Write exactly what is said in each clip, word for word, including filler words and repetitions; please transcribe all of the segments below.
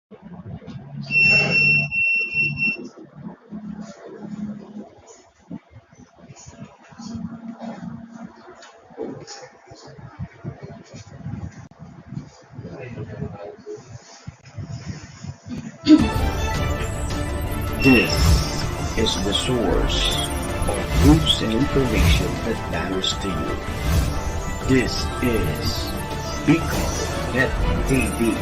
This is the source of news and information that matters to you. This is Bicol Net T V.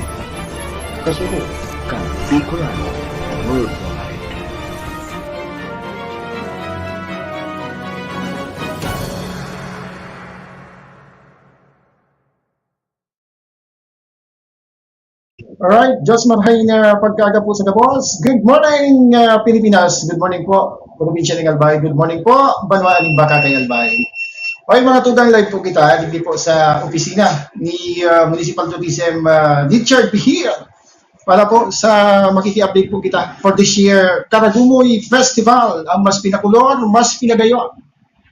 Kasunod kan Bicolano Worldwide. Alright, Diyos marhay na pagkaaga po sa gabos. Good morning, ah, Pilipinas. Good morning po, probinsya ng Albay. Good morning po, banwa ng Bacacay, Albay. Okay, mga tugang, live po kita, digdi po sa opisina ni, ah, Municipal Tourism, ah, Richard Bihir. Para po sa makiki-update po kita for this year, Karagumoy Festival, ang mas pinakulor, mas pinagayon,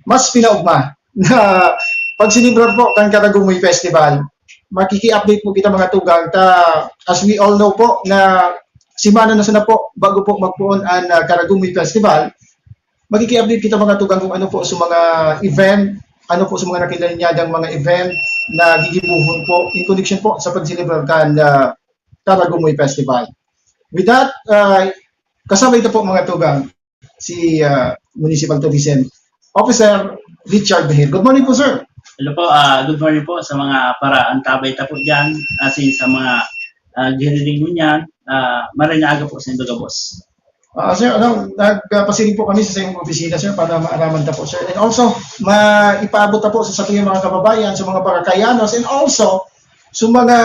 mas pinaugma na pagselebrar po kan Karagumoy Festival. Makiki-update po kita, mga tugang, ta as we all know po na semana na sana po bago po magpoon an, ah, Karagumoy Festival. Makiki-update kita, mga tugang, kung ano po sa mga event, ano po sa mga nakilalyadang mga event na gigibohon po in connection po sa pagselebrar kan, ah, Karagumoy Festival. With that, ah, kasama ito po, mga tugang, si, ah, Municipal Tourism Officer Richard Behir. Good morning po, sir. Hello po, ah, good morning po sa mga paraantabay ta po dyan, asin sa mga, ah, giniling mo niyan, ah, maray na aga po sa indo gabos. Ah, sir, ano, nagpasiring po kami sa iyong opisina, sir, para maaraman ta po, sir. And also, maipaabot ta po sa satuyang mga kababayan, sa mga Barakayanos, and also, sa mga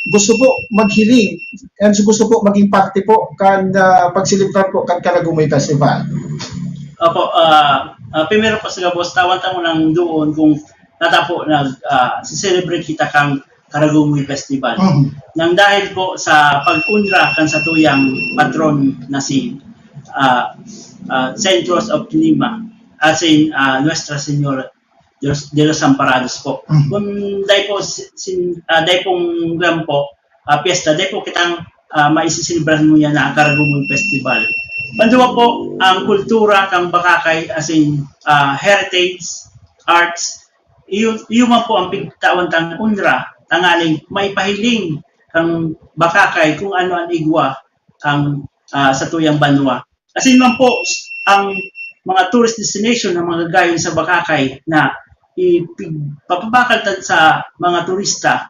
gusto po maghiling, and sa gusto po maging parte po kan, ah, pagselebrar po kan Karagumoy Festival. Opo, ah, ah, primero po sa gabos, tawan ta mo nang doon kung nata po nag, ah, si-celebrate kita kang Karagumoy Festival. Mhm. Nang dahil po sa pag-unra kan satuyang patron na si, ah, ah, Saint Rose of Lima, as in, ah, Nuestra Señora de los, de los Amparados po. Mhm. Kung dai po si-, sin-, ah, dai pong gram po, ah, piyesta, dai po kitang, ah, maisiselebrar mo yan na Karagumoy Festival. Panduwa po, ang kultura kang Bakakay, as in, ah, heritage, arts, iyo, iyo man po ang pigtawan tang unra, tanganing maipahiling kang Bakakay kung ano ang igwa kang, ah, satuyang banwa. Asin man po, ang mga tourist destination na magagayon sa Bakakay na ipagpapabakal tan sa mga turista,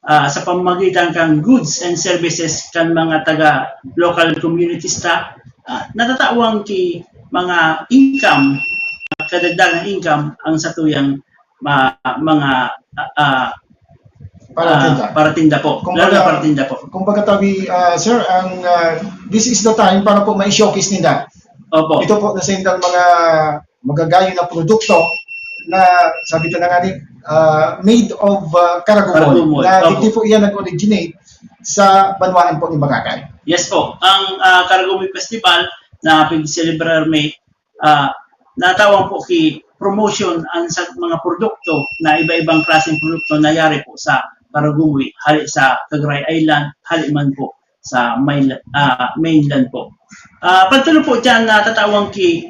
ah, sa pamamagitan kan goods and services kan mga taga local communities ta, ah, natatawan ki mga income, kadagdagan income ang satuyang ma-, mga, ah, ah, paratinda. Ah, paratinda po. Kumbaga, lalo na paratinda po. Kumbaga, tabi, ah, sir, ang, ah, this is the time para po ma-showcase ninda. Opo. Ito po na sa indang mga magagayon na produkto na, sabi ko na nga ni, ah, made of, ah, Karagumoy. Karagumoy, na opo. Hindi po iyan nag-originate sa banwaan po ni Bakakay. Yes po. Ang, ah, Karagumoy Festival na pag-celebrar mi, ah, natawan po ki promotion an sa mga produkto na iba-ibang klaseng produkto na yari po sa Karagumoy, hali sa Cagaray Island, hali man po sa main-, ah, mainland po. Ah, pagtulong po diyan, natatawan ki,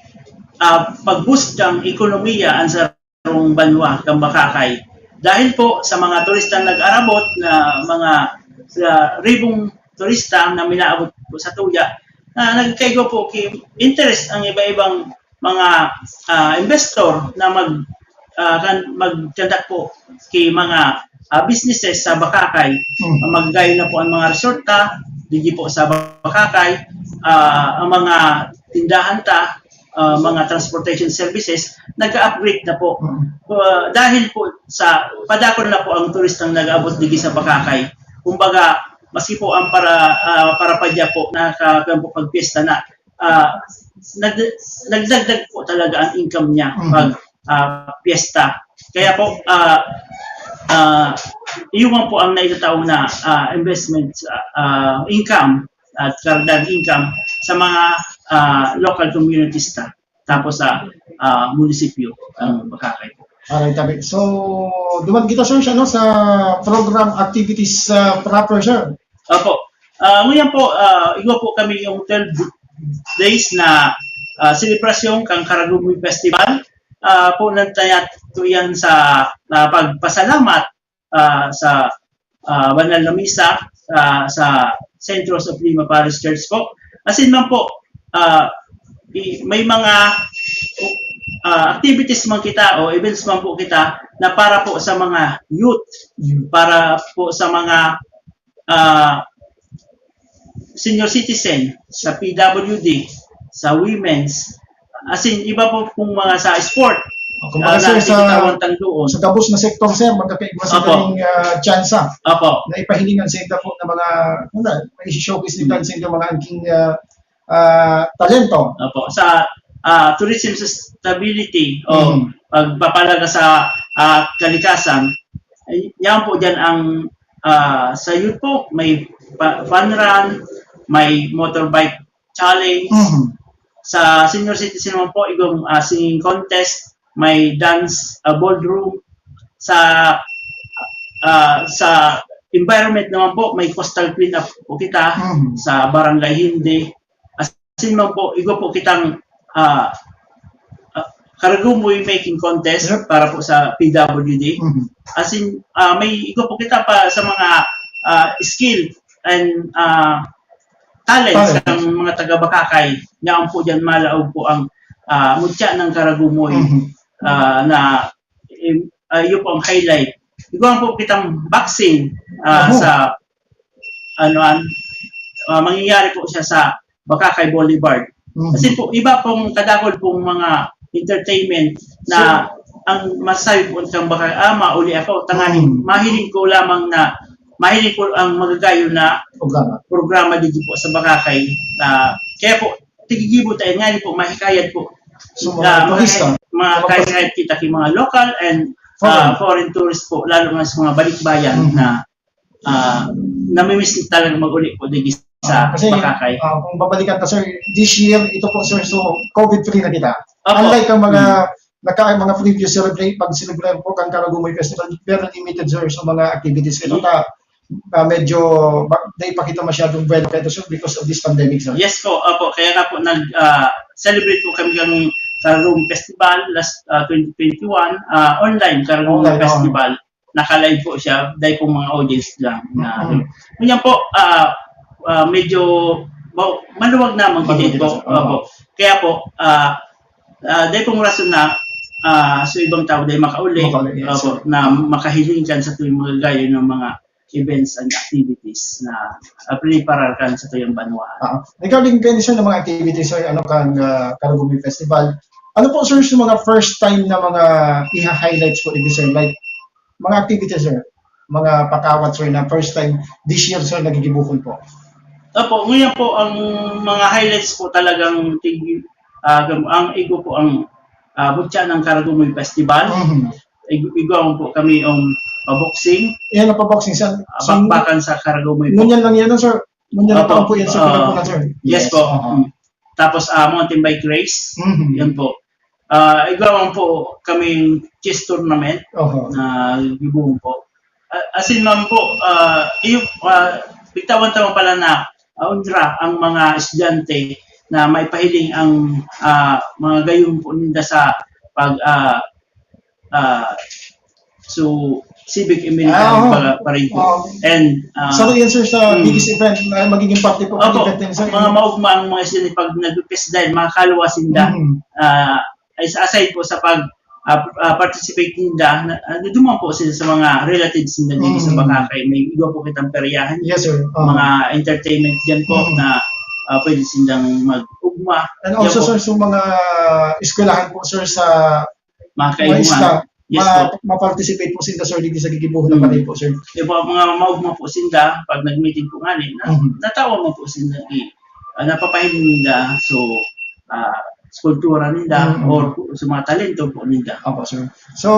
ah, pag-boost kan ekonomiya an sarong banwa kan Bakakay. Dahil po sa mga turistang nag-arabot na mga sa ribong turista na minaabot po sa tuya, na nagkaigwa po ki interest ang iba-ibang mga, ah, investor na mag, ah, kan-, magkandak po ki mga, ah, businesses sa Bakakay. Hmm. Magagayon na po ang mga resort ta, digi po sa Bakakay, ah, ang mga tindahan ta, ah, mga transportation services, nag-upgrade na po. Hmm. Ah, dahil po sa padakol na po ang turistang nag-aabot digi sa Bakakay. Kumbaga, maski po ang para, ah, para padya po, nakaka-, po pagpiyesta na, ah, nag-, nagdagdag po talaga ang income niya Mhm. pag, ah, piyesta. Kaya po, ah, ah, iyon man po ang naitatao na, ah, investment, ah, ah, income at karagdag income sa mga, ah, local communities ta, tapos sa, ah, munisipyo, ang Bakakay po. Alright, tabi. So, duman kita, sir, siya, no, sa program activities, ah, proper, sir. Opo. Ah, ngunyan po, ah, igwa po kami yung twelve days na, ah, selebrasyon kang Karagumoy Festival. Ah, po nagtayat po yan sa, ah, pagpasalamat, ah, sa, ah, banal na misa, ah, sa Centros of Lima Parish Church po. Asin man po, ah, i-, may mga, ah, activities man kita o events man po kita na para po sa mga youth, para po sa mga, ah, senior citizen, sa P W D, sa women's, asin iba po pong mga sa sport. Kumbaga, ah, sir, na sa, bitawan tang doon. Sa gabos na sektor, sir, magkakaigwa sa Opo. Kaming, ah, tsansa Opo. Na ipahiling ang sektor po ng mga, ano, may showcase nila Hmm. sa inyong mga angking, ah, ah, talento. Opo. Sa, ah, tourism sustainability o Hmm. pagpapalaga sa, ah, kalikasan, ay, yan po dyan ang, ah, sa youth po, may pa-, fun run, may motorbike challenge. Mhm. Sa senior citizen naman po, igong, ah, singing contest, may dance, ah, ballroom. Sa, ah, sa environment naman po, may coastal cleanup po kita Mhm. sa Barangay Hindi. Asin man po, igwa po kitang, ah, ah, Karagumoy making contest Yep. para po sa P W D. Mhm. Asin, ah, may igwa po kita pa sa mga, ah, skill and, ah, talents Talents. Ng mga taga Bacacay. Yaon po diyan malaog po ang, ah, mutya ng Karagumoy, Mhm. ah, na, eh, ah, yun po ang highlight. Igwa po kitang boxing, ah, Oho. Sa, ano, an-, ah, mangyayari po siya sa Bacacay Boulevard. Mhm. Kasi po, iba pong kadakol pong mga entertainment na So, ang masasabi po ng Bacacay, "Ah, mauli ako, tanganing Mhm. mahiling ko lamang na, mahiling ko ang magagayon na Programa. Programa dito po sa Bacacay." Ah, kaya po, tigigibo tayo, nga po, mahikayat po. So, mga Na turista. Mga Mga kahikayat kita kay mga local and, Foreign. Ah, foreign tourist po, lalo na sa mga balikbayan Mhm. na, ah, namimiss talaga mag-uli po dito sa Ah, kasi, Bacacay. Ah, kung babalikan ta, sir, this year, ito po, sir, so, covid free na kita. Opo. Unlike ang mga, Hmm. nagka-, mga previous celebrate, pag-celebrate po kang Karagumoy Festival, very limited, sir, sa mga activities. Kaya Hmm. ta, ah, medyo ba-, di pa kita masyadong bueno kaya, sir, because of this pandemic, sir. Yes po, opo. Kaya nga po, nag, ah, celebrate po kami ng Karagumoy Festival last, ah, twenty twenty-one, ah, online Karagumoy Online, oo. Festival. Naka-live po siya, dahil pong mga audience lang na, Mm. Ngunyan po, ah, ah, medyo, bo-, maluwag na ang Maluwag din po. Opo. Kaya po, ah, ah, dahil pong rason na, ah, sa ibang tao dahil makauli, Makauli, yes, opo, sir. Na makahiling kan sa tuwing magagayon ng mga events and activities na, ah, preparar kan sa tuyang banwa. Ah, regarding kayo, sir, ng mga activities, sir, ano, kan, ah, Karagumoy Festival, ano po, sir, sa mga first time na mga iha-highlights po dito, sir? Like, mga activities, sir? Mga pakawat, sir, na first time this year, sir, nagigibuhon po? Opo, ngayon po, ang mga highlights po talagang tig-, ah, gam-, ang igo po ang, ah, butya ng Karagumoy Festival. Mhm. Ig-, igwa po kami ang pa-boxing. Yan ang pa-boxing, sir. Ah, bakbakan sa Karagumoy po. Ngunyan lang yan, sir. Ngunyan lang Opo. Po yan, sir, Ah, pinagkunan, sir. Yes Yes, po. Aha. Mm. Tapos, ah, mountain bike race. Mhm. Yan po. Ah, igwa man po kaming chess tournament Oho. Na gibuhon po. Ah, asin man po, ah, iyo, ah, bigtawan ta man pala na, ah, undra ang mga estudyante na maipahiling ang, ah, mga gayon po ninda sa pag, ah, ah, so, civic and military Ah, oo. Pala, parade po. Oo. And, ah, Sa yan, sir, sa mm. Biggest event, na magiging parte po ng Opo, event yan, sir. Mga maugma ang mga estudyante pag nag-fest dahil makakalwa sinda, Mm. ah, is-, aside po sa pag, ah, ah, participate ninda, na, ah, duman po sila sa mga relatives ninda dito sa Mm. Boracay. May iba po kitang peryahan. Yes, sir. Oo. Mga entertainment dyan po Mm. na, ah, pwede silang mag-ugma. And Yan also, po. Sir, sa mga eskwelahan po, sir, sa Mga mga kaibuhan. Isla, Yes ma-, po. Ma-participate po sila, sir, dito sa gigibuhon na Mm. balay po, sir. Di ba, mga maugma po sinda, pag nag-meeting po nga, eh, na, Mhm. Natawa mo po sinda, eh, ah, napapahiling ninda, so, ah, sa kultura ninda, Mhm. Or po sa mga talento po ninda. Opo, sir. So,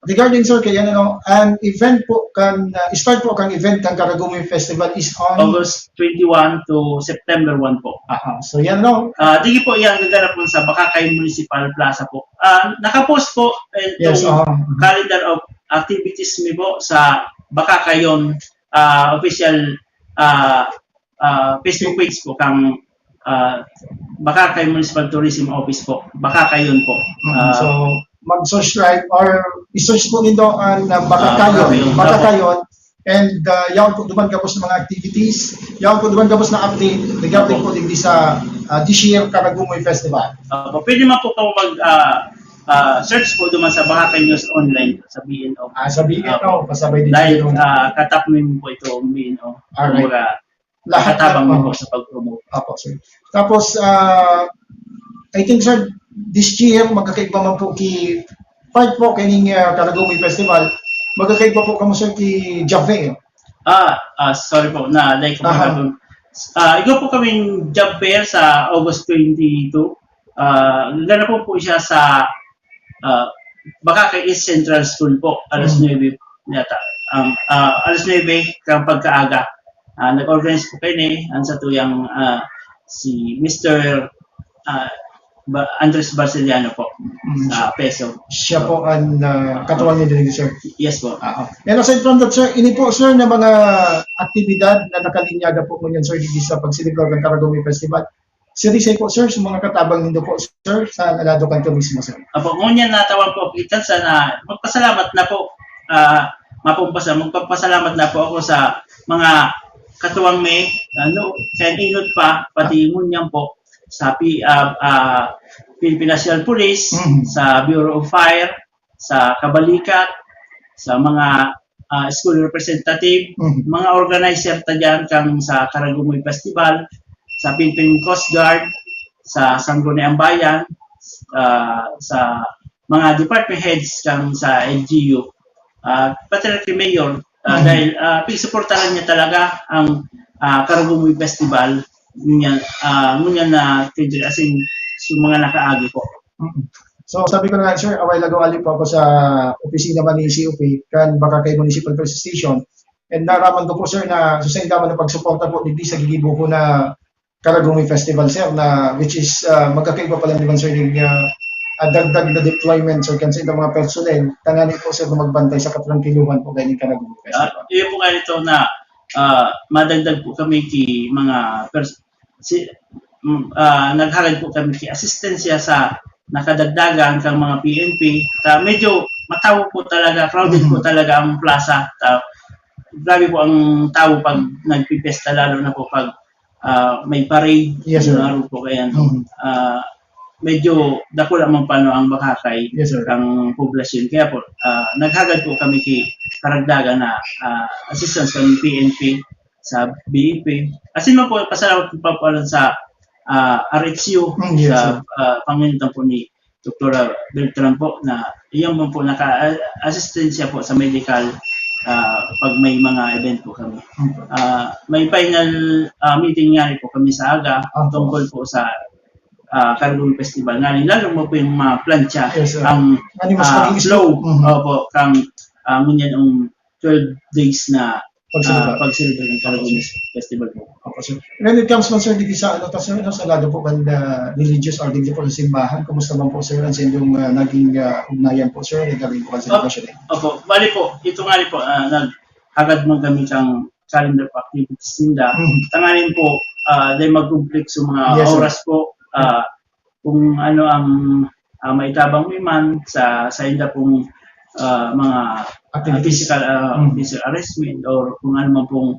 regarding, sir, kay ano, ang event po kan, ah, start po kang event kan Karagumoy Festival is on August twenty-one to September one po. Aha, so yan, no? Ah, digi po yan, gaganap po sa Bacacay Municipal Plaza po. Ah, nakapost po, eh, Yes, itong aha. Calendar of activities mi po sa Bacacay, ah, official, ah, ah, Facebook page po kang, ah, Boracay Municipal Tourism Office po. Boracay yun po. Mm, so, mag-subscribe or i-search po nindo ang, ah, Boracay yun. Ah, Boracay yun. Boracay yun. And, ah, yaon po duman gabos na mga activities, yaon po duman gabos na update regarding po digdi sa, ah, this year Caragumoy Festival. Opo, pwede man po kamo mag, ah, ah, search po duman sa Boracay News Online sa B N O. Ah, sa B N O, Opo. Kasabay din sa Dahil, B N O. Ah, tatak mo po ito, B N O. Alright. Kumbaga, Lahat nakatabang na- mo po sa pag-promote. Opo, sir. Tapos, ah, I think, sir, this year, magkakaiba man po ki, part po kaining, ah, Caragumoy Festival, magkakaiba po kamo, sir, ki Jave. Ah, ah, sorry po, na like ko Aha. po. Ah, igo po kaming job fair sa August twenty-two. Ah, gana po po siya sa, ah, Boracay East Central School po, alas Mm. nuebe yata. Ang, ah, alas nuebe kang pagkaaga. Ah, nag-organize po kayo ni, ang sa tuyang, ah, si Mister, ah, Ba-, Andres Barceliano po Mm. sa Peso. Siya po ang, ah, katuwang ni Direk, sir. Yes po. Ah, and aside from that, sir, ini po, sir, na mga aktibidad na nakalinyaga po ngunyan, sir, digdi sa pagselebrar ng Caragumoy Festival. Sirisay po, sir, sa mga katabang nindo po, sir, sa alado kan turismo, sir. Apo, ngunyan natawan po kita sa na magpasalamat na po, ah, mapumpasa, magpapasalamat na po ako sa mga katuwang may, ano, sa inot pa, pati ngunyan po sa P-, ah, ah, Philippine National Police, Mhm. sa Bureau of Fire, sa Kabalikat, sa mga, ah, school representative, Mhm. mga organizer ta dyan kang sa Caragumoy Festival, sa Philippine Coast Guard, sa Sangguniang Bayan, ah, sa mga department heads kang sa L G U, ah, pati na kay Mayor, ah, Mhm. dahil, ah, pinagsuportahan niya talaga ang, ah, Caragumoy Festival, ngunyan, ah, ngunyan na twenty, as in, sa mga nakaagi po. Mm. So, sabi ko na nga, sir, a while ago, ali po ako sa opisina man ni C O P, kan Boracay Municipal Police Station. And naraman ko po, sir, na sa sainda man na pagsuporta po digdi sa gigibo ko na Caragumoy Festival, sir, na which is, ah, magkakaiba pa lang naman, sir, yung, ah, ah, dagdag na deployment, sir, kan sa ilang mga personnel, tanganing po, sir, na magbantay sa katrankiluhan po kayo ng Caragumoy Ah, Festival. Iyo po nga ito na, ah, madagdag po kami ki mga pers-, si, mm, ah, naghagad po kami ki asistensya sa nakadagdagan kang mga P N P. Ta, medyo matawo po talaga, crowded po Mhm. talaga ang plaza. Ta, grabe po ang tao pag nagpipiesta, lalo na po pag, ah, may parade. Yes, sir. Lalo po kaya, Mhm. ah, medyo dakula man pano ang Boracay Yes, sir. ang poblasyon. Kaya po, ah, naghagad po kami ki karagdagan na, ah, assistance kami P N P sa B E P. As in man po, pasalamat po pa po sa, ah, R H U, Mm, yes, sa, sir. ah, pangungunahan po ni Doktora Beltran po na iyan po, po naka-assistensya po sa medical, ah, pag may mga event po kami. Okay. Ah, may final, ah, meeting nga rin po kami sa aga Ah, tungkol po sa, ah, Caragumoy Festival. Nga rin, lalo mo po yung mga plancha, Yes, sir. ang, Ano yung mas ah, maging flow. Mhm. Opo, kang, ah, ngunyan yung twelve days na, Pag-celebrate. ah, pag-celebrate ng Caragumoy Festival po. Opo, sir. When it comes man, sir, digdi sa, ano, ta, sir, ano, sa lado po kan, ah, religious or digdi po sa simbahan, kumusta man po, sir, ang sa inyong, ah, naging, ah, ugnayan po, sir, regarding po kan celebration? Opo, bali po, ito nga rin po, ah, naghagad man kami kang calendar of activities ninda. Mhm. Tanganing po, ah, dahil mag-conflict sa mga Yes, sir. oras po, ah, kung ano ang, ah, maitabang mi man sa, sa inda pong, ah, mga, ah, Activities. physical, ah, Mm. physical arrangement or kung ano man pong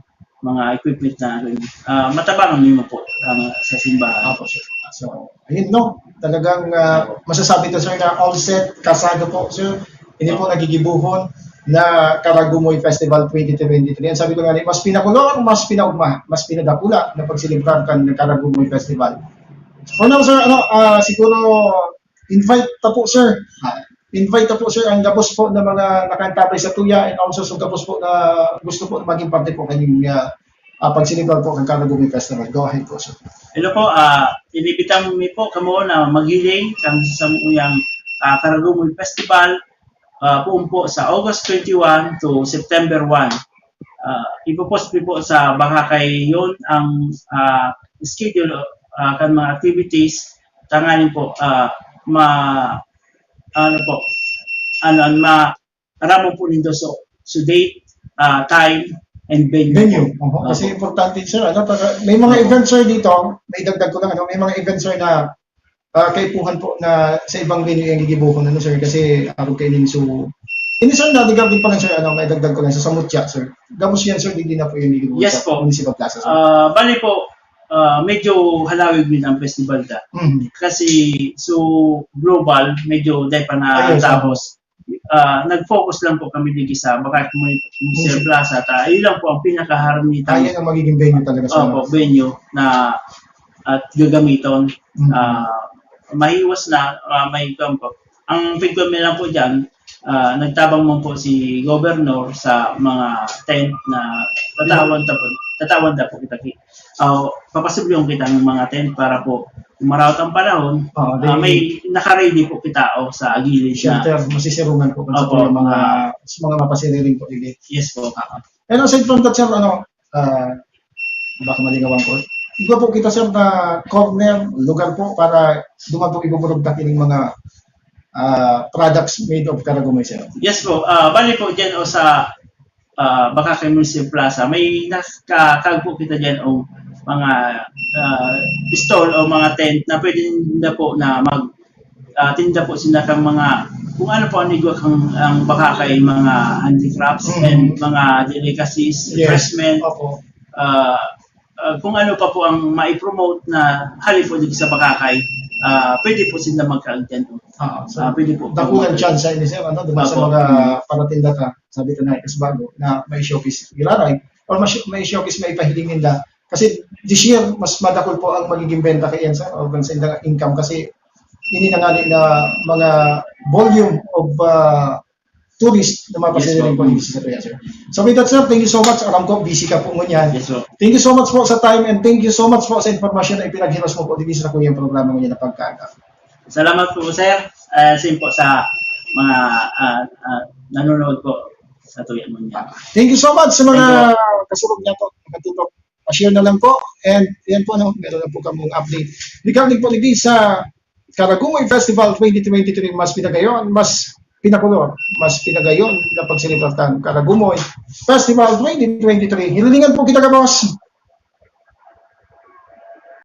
mga equipment na, ah, matabangan mi man po ang, sa simbahan. Opo, sir. So, ayun, no? Talagang, ah, masasabi ko, sir, na all set, kasado po, sir. Hindi po nagigibuhon na Caragumoy Festival twenty twenty-three. Ang sabi ko nga, mas pinakulo, mas pinaugma, mas pinadakula na pagselebrar kan Caragumoy Festival. For now, sir, ano, ah, siguro, invite ta po, sir. Ah, invite ta po, sir, ang gabos po na mga nakaantabay sa tuya and also sa gabos po na gusto po na maging parte po kanyang, ah, ah, pagselebrar po ng Caragumoy Festival. Go ahead po, sir. Hello po, ah, inibitang mi po kamo na maghiling kang sa samuyang, ah, Caragumoy Festival, ah, poon po sa August twenty-one to September one. Ah, ipopost mi po sa Boracay yun ang, ah, schedule, ah, kan mga activities. Tanganing po, ah, ma-, ano po, ano, ma-, aram mo po nindo so, so date, ah, time, and venue. Venue. Po. Oho, kasi Opo. Importante, sir. Ano, para, may mga Opo. Events, sir, dito. May dagdag ko lang, ano, may mga events, sir, na uh, kaipuhan po na sa ibang venue yung gigibuhon, ano, sir, kasi arog kayo din. So, ini, sir, na regarding pa lang, sir, ano, may dagdag ko lang sa, sa Mutya, sir. Gabos yan, sir, hindi na po yung gigibuhon Yes sa po. Municipal Plaza, sir. Ah, bali po, ah, medyo halawig din ang festival da. Mhm. Kasi, so, global, medyo dahil pa Ayun, sir. Tapos, ah, nag-focus lang po kami dito sa Bacacay Municipal Municipal. Plaza. Ta, yun lang po ang pinakaharamitan. Kaya ang magiging venue talaga, sir. Opo, venue na at gagamiton. Mhm. Ah, mahiwas na, ah, may kampo. Ang pigpamela po dyan, ah, nagtabang man po si Governor sa mga tent na tatawan ta po, tatawan ta po kita ki. Ah, papasublihon kita ng mga tent para po kung maraot ang panahon, Oo, ah, di- may naka-ready po kita o sa gilid na. Shelter, masisirungan po kung sa Opo, po yung mga, mga sa mga mapasiriring po, hindi. Yes po. And aside from that, sir, ano, ah, baka malingawan ko. Iba po kita, sir, na corner, lugar po para duman po ibuburog ta kining mga ah, products made of Caragumoy, sir. Yes po. Ah, bali po dyan o sa ah, Bacacay Municipal Plaza, may nakakag po kita dyan o mga ah, stall o mga tent na pwede na po na mag ah, tinda po sila kang mga kung ano po ang igwa kang ang Bacacay, mga handicrafts Mhm. and mga delicacies, Yes. refreshment, Opo. ah, ah, kung ano pa po ang mai-promote na hali po dito sa Bacacay, ah, pwede po sila magkaag dyan. Ah, so, Ah, pwede po. Dakulang chance sa ini, sir, ano, duman sa Opo. mga paratinda ta, sabi ko na, kasi bago, na may showcase giraray, or mas, may showcase may pahiling ninda. Kasi this year, mas madakul po ang magiging benta kay yan, sir, or sa indang income kasi ini na nga na mga volume of uh, tourist na mapasaya Yes, rin po. po yung sa kaya, sir. So with that, sir, thank you so much. Alam ko, busy ka po ngunyan. Yes po. Thank you so much po sa time and thank you so much po sa impormasyon na ipinaghiros mo po dito sa kuyang programa ngunyan na pagkaaga. Salamat po, sir. Ah, same po sa mga ah, ah, nanonood po sa Tuyan Mundial. Thank you so much sa mga kasurog niya po. Nakatutok. Pa-share na lang po. And yan po, no, meron na po kamong update. Regarding po ni sa Caragumoy Festival twenty twenty-three, mas pinagayon, mas pinakulor, mas pinagayon na pagselebratan. Caragumoy Festival twenty twenty-three. Hinilingan po kita, kabos.